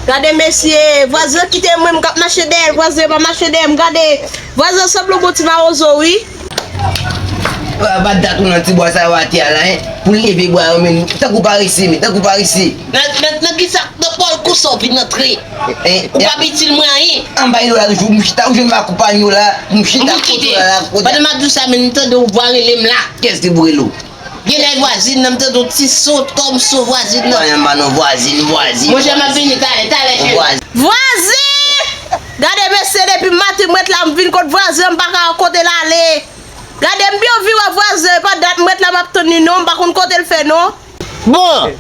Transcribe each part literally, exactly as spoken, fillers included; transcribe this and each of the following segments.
Gade mesye, vwazen kite mwen, m k ap mache dèyè l, vwazen pa mache dèyè m, gade. Vwazen sanble yon bon ti mawozo, wi. Pa, pa dat ou nan ti bwa sa yo atè a la, en. Pou l leve bwa yo, men, tankou parese, men, tankou parese. Nan, nan, nan kisa, nan pòl konsa w vin antre? En, ou pa itil mwen anyen. Anba yo la, toujou, m chita, ou jwenn m ak konpay yo la, m chita kote yo la, la, kote. Pandan m ap di w sa, men, m tande yon vwa rele m la. Kiyès ki pou rele w? Genlè vwazin nan, m tande yon ti son, kòm son vwazin nan. Mwen, m pa nan vwazin, vwazin. Monchè, m ap vini talè, talè, cheri. Vwazin! Gade mesye, depi maten m ret la, m vin kot vwazen, m pa ka wè kote l ale. Gade, m byen anvi wè vwazen, e pa dat m ret la m ap tann li non, m pa konn kote l fè non. Bon,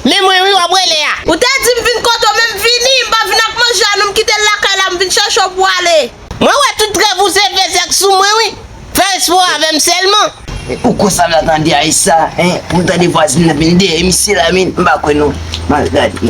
men mwen wi w ap rele a. Ou te di m vin kote w, men m vini, m pa vin ak manje a non, m kite l lakay la, m vin chèche w pou ale. Mwen wè tout rèv ou se fè zak sou mwen wi. Fè espò avè m sèlman. Ou konsa m la tande Aisa, en, pou m tande vwazin nan vin dèyè misye la, men m pa kwè non. M al gade.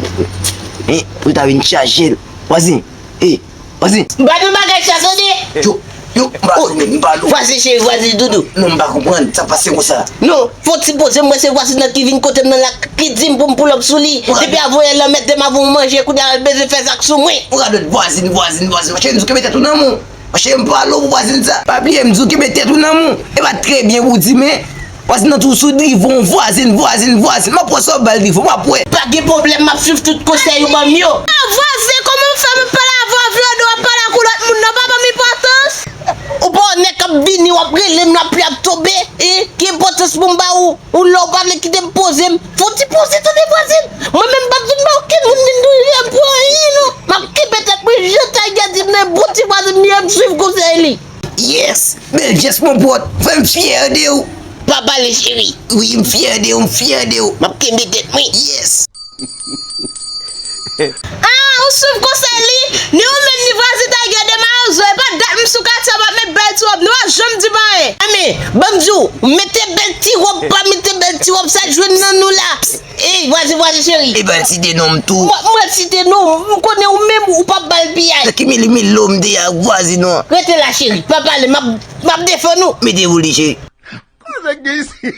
En, pou l ta vin chaje l. Vwazin, e, vwazin. M pa nan bagay sa, tande. Yo, yo, m pa sou men, m pa lou. Vwazin cheri, vwazin doudou. Non, m pa konprann, sa pase konsa. Non, fò ti poze m, mwen se vwazin nan ki vin kote m nan la, ki di m pou m pull up sou li. Depi a voye l nan mèt de m avè yon manje, kounye a l bezwen fè zak sou mwen. Ou radòt vwazin, vwazin, vwazin. Monchè, m di w kenbe tèt ou nan men w. Monchè, m pale w pou vwazin sa. Pa bliye, m di w kenbe tèt ou nan men w. E pa trè byen pou w di, men vwazin nan toujou sou drive w, vwazin, vwazin, vwazin. M ap wè sa w ba l drive w, m ap wè. Pa gen pwoblèm, m ap swiv tout konsèy ou ban m yo. Ah, vwazin, kòman w fè m pale avè w, vle w ap pale ak yon lòt moun nan, pa ban m enpòtans? Ou pa wè nèg k ap vini, w ap rele m, lapli ap tonbe, e, ki enpòtans pou m ba ou? Ou lè w pa vle kite m poze m, fò w ti poze tande vwazin. Mwen menm m p ap vin ba okenn moun vin touye m pou anyen non. M ap kenbe tèt mwen jan Tiger di m nan, bon ti vwazin m ye, m swiv konsèy li. Yes! Bèl jès mon pòt, fè m fyè de ou. Pa pale cheri. Wi, m fyè de ou, m fyè de ou. M ap kenbe tèt mwen. Yes! Ah, ou swiv konsèy li? Ni ou menm ni vwazin Tiger de mawozo, e pa dat m sou katye a m ap met bèl ti wòb, nou pa janm di m anyen. Enben, ban m di w, mete bèl ti wòb, pa mete bèl ti wòb, sa jwenn nan nou la. Ey, vwazin, vwazin cheri. E ba l site non m tou. Mwen, mwen site non, m konnen ou menm, ou p ap ba l piyay. Nan ki mili milo m te ye ak vwazin ou an? Rete la cheri, pa pale, m ap, m ap defann ou. Mete pou li cheri. Koze gen isi.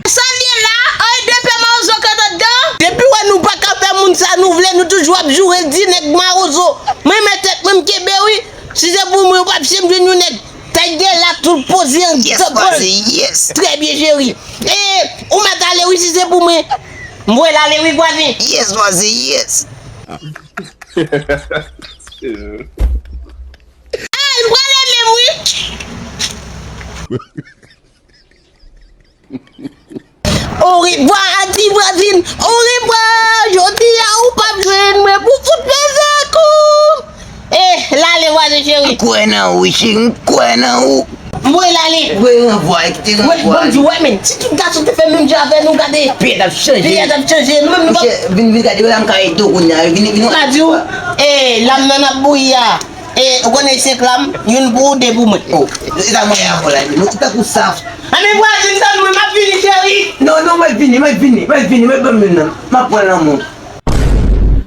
Sa l ye la, anyen de pè mawozo k ret anndan. Depi w wè nou pa ka fè moun sa nou vle, nou toujou ap joure, di nèg mawozo. Mwen, men tèt mwen, m kenbe wi. Si se pou mwen, ou p ap janm jwenn yon nèg. Tiger la, tout poze an. Yes, vwazin, yes. Trè byen, cheri. E, ou mèt ale wi, si se pou mwen. M voye l ale wi, vwazin. Yes, vwazin, yes. Ey, m prale menm wi. Orevwa, a di vwazin, orevwa, jodi a ou p ap jwenn mwen pou fout peze kou. Eh, l ale vwazin cheri. M kwè nan ou wi cheri, m kwè nan ou. M voye l ale. Voye ranvwa, kite ranvwa. Wè, ban m di w, wè men, si tout gason te fè menm jan avè nou, gade. Peyi a t ap chanje. Peyi a t ap chanje, nou menm nou p ap. Monchè, vin, vin gade, wè la m ka ede w kounye a, vin, vin. M ka di w, eh, lam nan ap bouyi a. E, ou konnen senk lam, youn pou ou, de pou mwen. Oh, e sa mwen avè w la, nou tankou sa. Anben vwazin, tann mwen, m ap vini, cheri. Non, non, mwen vini, mwen vini, mwen vini, mwen ban m youn nan. M ap pran nan men w.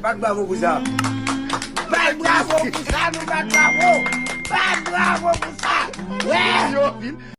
Bat bravo pou sa. Bat bravo pou sa, nou bat bravo. Bat bravo pou sa. Wè.